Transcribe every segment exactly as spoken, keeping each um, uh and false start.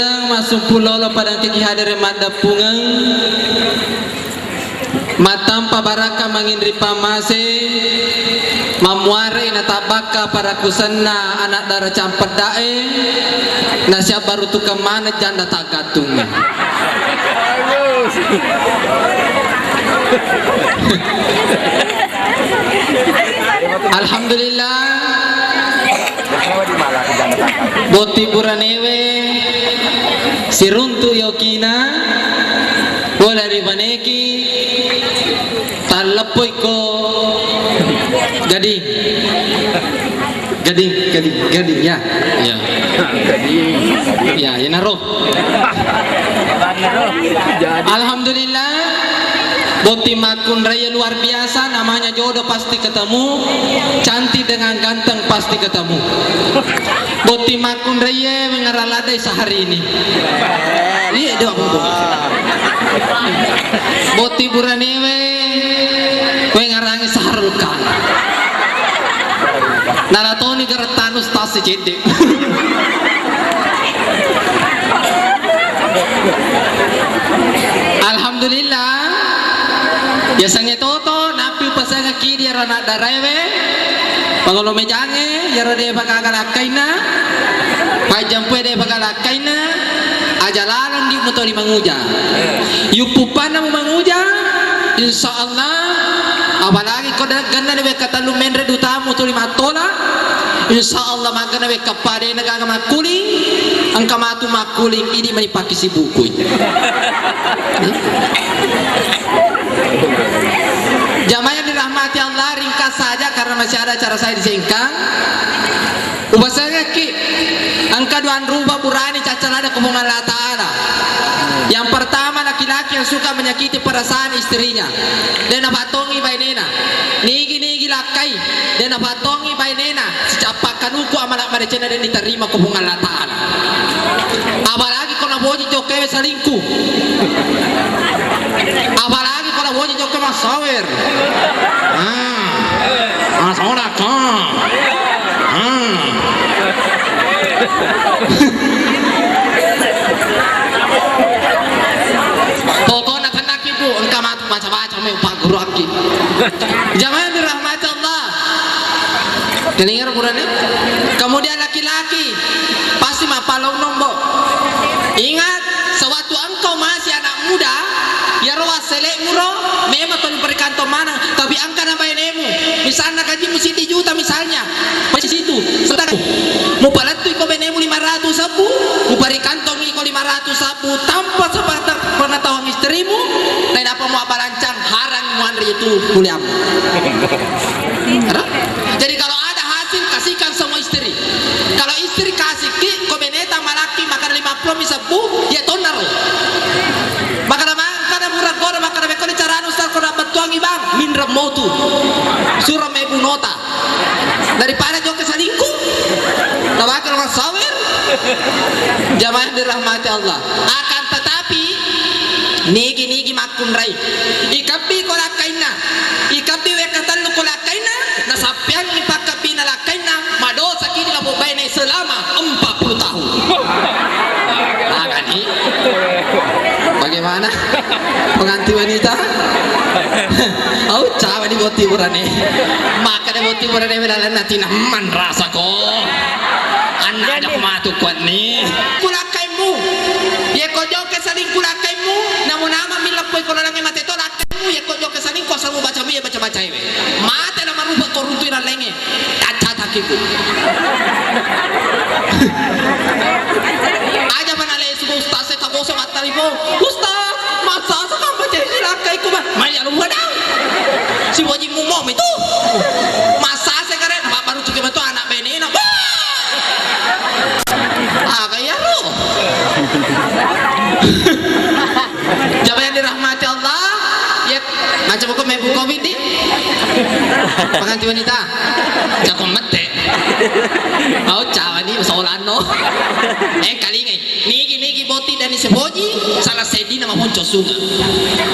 Massumpung lolo pada engkaki hadere maddeppungeng, mattampa barakka manginri pammase, mammuare natabbakka pada kusenna anak dara campedda'e, nasiabbarutukeng maneng janda taggattungnge. Alhamdulillah. Botting buranewe siruntu yokina, bola ri baneki, talleppo iko gading. Gading, gading, gading, ya. Ya. Ya, ya, naro. Alhamdulillah, botting makkunraie luar biasa, namanya jodoh pasti ketemu, cantik dengan ganteng pasti ketemu. Botting makkunraie mengeraladdai sehari ini. Iya, dua puluh. Botting buranewe wengarangi Sahrul Khan. Nalatoni gerettanu stasi cedde. Alhamdulillah. Yasengnge toto, nappi upasengekki di ero anak daraewe. Pangolo mejangnge, yero de bagaga lakkainna. Pajjampue de bagaga lakkainna. Aja laleng di mutoli manguja. Yuppuppanna mu manguja, insya Allah. Apalagi ko de-, genna de wekka tellu menre dutamu tuli mattola. Insya Allah, makkana wekka padena gaga makkuling, engka matu makkuling, idi mani pakkisibukui. Jamaah yang dirahmati Allah, ringkas saja karena masih ada acara saya di Sengkang. Upasengekki engka dua rupa burane caccarada ko Puang Allah Ta'ala. Yang pertama, laki-laki yang suka menyakiti perasaan istrinya. De napatongi bainena. Nigi-nigi lakkai de napatongi bainena, sicappa kanuku amala madecenna de diterima ko Puang Allah Ta'ala. Apalagi ko naboji jokkewe salingku. Apalagi ko naboji jokke massawer. Ah. Ah, soda ka. Ah. Pokokna tenang, Ibu, engka matu baca-baca mai upagguruakki. Jamaah yang dirahmati Allah. Kedengar burane? Kemudian laki-laki pasti mappalonno, Bo. Ingat, sewaktu engkau masih anak muda, iyaro wassele'muro memang tuli perikantong maneng, tapi engka na bainemu, misalna gajimu siddi juta misalnya, masih situ, sebentar, mupalettui ko bainemu lima ratus sebbu, muparikantongi ko lima ratus sebbu tanpa sepengetahuan istrimu, nainappa muabbalancang, harang muanre itu kuliahmu. Ada? Jadi kalau ada hasil, kasihkan semua istri. Kalau istri kasihki, ko beneta malakki makkada lima puluh mi sebbu, ya tonnaro. Makkada, makkada murah goda, makkada bekkoni carana Ustaz, ko dabbettuangi bang, minreng motu. Suro mebu nota. Daripada jokke salingku, tabakar masawer. Jamaah yang dirahmati Allah. Akan tetapi, nigi-nigi makkunrai. Ikabbi ko lakkainna. Ikabbi wekka tellu ko lakkainna, nasappeangngi pakkabbina lakkainna, madosaki di lapong baine selama empat puluh tahun. Magani? Bagaimana? Pengantin wanita? Au, cawa di botting burane. Makkada botting burane, belalenna tina manrasako. Anak aja matu kuat ni. Kulakkaimu. Yekko jokke salingku lakkaimmu, namo nama mi leppoi ko lalengnge mate to lakkaimmu, yekko jokke salingku asalmu bacamu iya baca-bacaewe. Mate na marupa ko runtui lalengnge. Kaccataki ku. Aja mana lesu ustaz e taboso mattalipong. Ustaz, massasa kan baca ini lakkaiku, Bang. Mai anu badang. Si wajib mumong itu. Massasa kare, baru cukup itu anak benena. Wah! Aga iyaro. Jamaah yang dirahmati Allah, ya, macam kok mebu covid di pengantin wanita. Jago mete. Au cawa ni solanno. Eh, kalingai. Nigi-nigi botting dani sipoji, salah seddi nama monco sunga.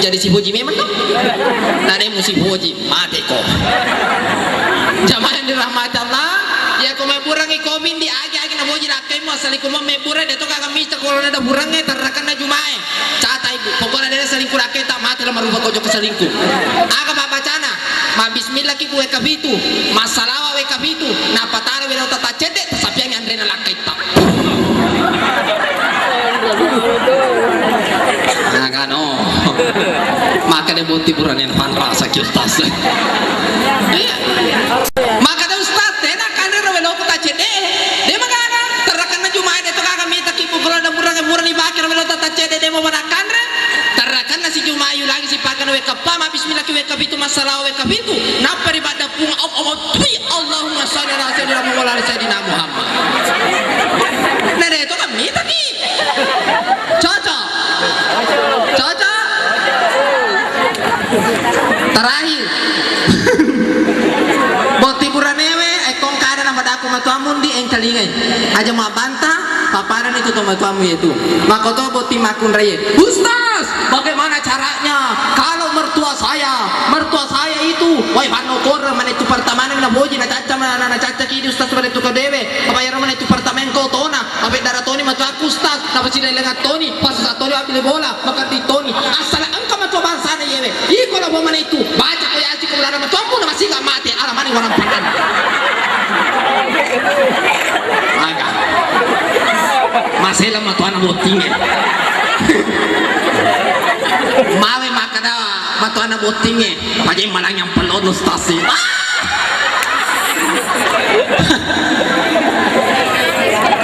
Jadi sipoji memang dong. Tadi mu sipoji. Mate ko. Jamaah yang dirahmati Allah, Iya ko mebburengngi komi ndi agi-agi naboji lakkaimmu, assalingku mebbureng, de to gaga mita ko lona da burengnge, terrakenna jumae. Cata ibu, pokokna de selingkuh lakkaitta, mate lo marupa ko jokka selingkuh. Aga pabbacana? Mabbismillah ki ku wekka pitu, massalawa wekka pitu, nappa tala welo tata cedde, tasapiangi anrena lakkaitta. Nagano. Maka de botting burane panrasa ki ustaz. Iya. Maka de ustaz, tena kanre ro welo tata cedde. De magana, terrakenna jumae de to gaga mita ki pukul da burane burani bakir welo tata cedde de mo mana kanre. Terrakenna si jumae yulangi si pakana wekka pa, mabbismillah ki wekka pitu, massalawa wekka pitu. Nappa ri badda Puang Allah, Allah, tui, Allahumma shalli ala sayyidina Muhammad wa ala ali sayyidina Muhammad. Nah, de to kan mita ki. Cocok. Cocok. Terakhir. Botting buranewe, ekko kada na padaku matuammu ndi engkalingai. Aja mabbanta, paparani tu to matuammu yetu. Makoto botting makkunraie. Ustaz, bagaimana caranya kalau mertua saya, mertua saya itu, wai, panno korang mana itu pertama na boji na cacca mana na cacca ki di ustaz pada tu kedewe. Apa yaro mana itu pertama engko tona. Mapeddara toni matuakku ustaz, napasilelengang toni, pasasa toni mabbili bola, makeddi toni. Assala engka matua bangsana yewe. Iko labo mana itu, baca ko yasi ko ulana matuammu na masiga mate, ala mani warang padan. Aga. Masela matuana bottinge. Mawe makkeda matuana bottinge. Paja malang yang pelon ustaz sih. Ah!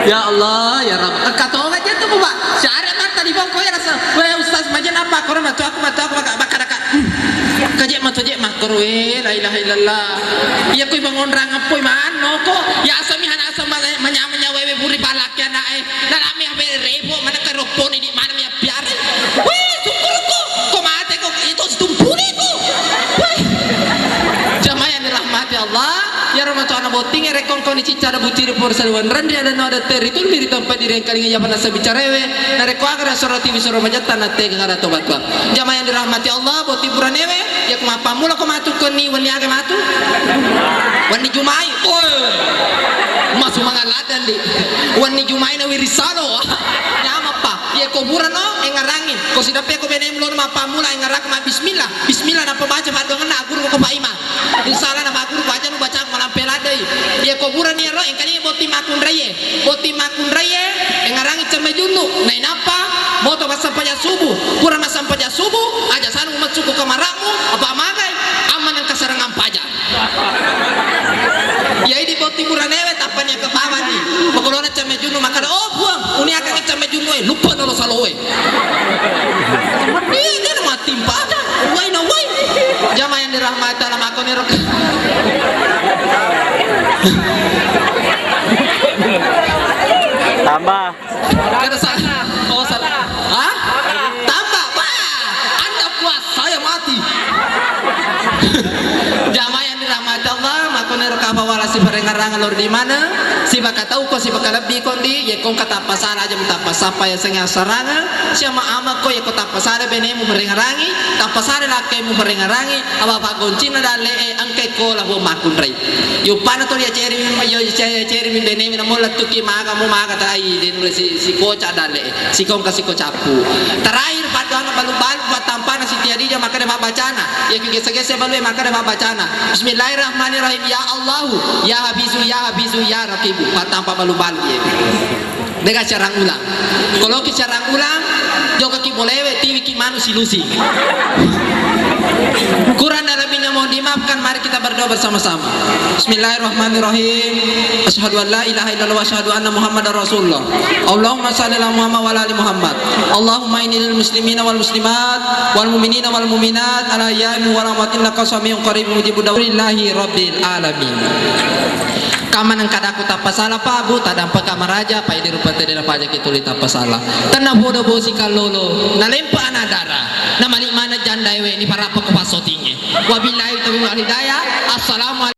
Ya Allah, ya Rabb. Engka toga je tu, Pak. Syariat mata di bongko ya rasa. Weh, ustaz, majen apa? Koro matu aku, matu aku, maka, maka, maka. Kaje matu je makoro, weh, la ilaha illallah. Iya, kui bangun rang apa, man, noko. Ya, asami hana asam manya, manya, wewe, buri, palak, ya, nak, eh. Nalami, abe, rebo, mana, kerokoni, di mana, ya, biar. Wih, syukurku, ko mate ko, itu situmpuliku. Wih. Jamaah yang dirahmati Allah, ya Ramadan botting, rekong koni cicca ada buciri por saluan rendi ada no ada teri tulli di tempat diri yang kalinga ya panas bicara we. Narekko aga ada soroti wisoro majatta na tega ada tobat. Jamaah yang dirahmati Allah, botting puranewe, ya ko mappamula ko matu koni wenni aga matu. Wenni Jumai. Oi. Masu mangaladang di. Wenni Jumai na wirisalo. Nyamappa. Iya ko burano, engarangi. Ko sidappe ko benemu lono mappammula, engarakka mabbismillah. Bismillah, nappa baca paddoangenna, agguru ko paima. Insya Allah, nappa agguru baca nu baca malampe ladei. Iya ko burani ero, engkani botting makkunraie. Botting makkunraie, engarangi cemme junnu. Nainappa, moto massampaja subuh. Pura massampaja subuh, aja sanu masuk ke kamarakmu, apa magai, aman engka sarang ampaja. Iya, idi botting buranewe, tappa nia ke bawani. Pokolona cemme junnu, makkada, "Oh, Puang, uni aga cemme junnu e, lupa nolo saloe." Iya, dia mati pada. Wai na wai. Jamaah yang dirahmati Allah, makkoniro. Tambah. Kada salah. Oh, salah. Hah? Tambah. Wah, Anda puas, saya mati. Jamaah yang dirahmati Allah, makkoniro kapang wala siparengarang lor di mana, sibaka tau ko, sibaka lebbi kondi, ye kong katappa sala aja tappa sapa ya senga saranga, siama ama ko ye ko tappa sala benemu parengarangi, tappa sala lakkemu parengarangi, apa pagoncina dalle e angke ko labo makkunrai. Yuppana toli acerimi, yo acerimi benemi namo lettuki maga mo maga ta ai, de nulle si, sikoca dalle e, sikongka sikocappu. Terakhir, paddoanna balu-balu, pattampana Siti Hadijah, makkeda pabbacana. Iya ki gese-gese balu e, makkeda pabbacana. Bismillahirrahmanirrahim. Ya Allahu, ya Hafizu, ya Hafizu, ya Raqibu. Pattampa balu-balu ye. Dega carang ulang. Koloki carang ulang, jokaki bolewe, tiwiki manu silusi. Kurang dan lebihnya mohon dimaafkan, mari kita berdoa bersama-sama. Bismillahirrahmanirrahim. Asyhadu an la ilaha illallah wa asyhadu anna Muhammadar Rasulullah. Allahumma shalli ala Muhammad wa ala ali Muhammad. Allahumma inni lil muslimina wal muslimat wal mu'minina wal mu'minat ala yaim wal amwat innaka samiun qarib mujibud da'wat. Alhamdulillahi rabbil alamin. Kamma nengkadaku tappa sala, Pak, Bu, tadampeka maraja, Pak, idi rupa tedena pajaki tuli tappa sala. Tenna bodo bosi kallolo, nalempa ana dara, namali mana janda ewe, ni parappa ko pasotinge. Wabillahi taufiq wal hidayah. Assalamualaikum.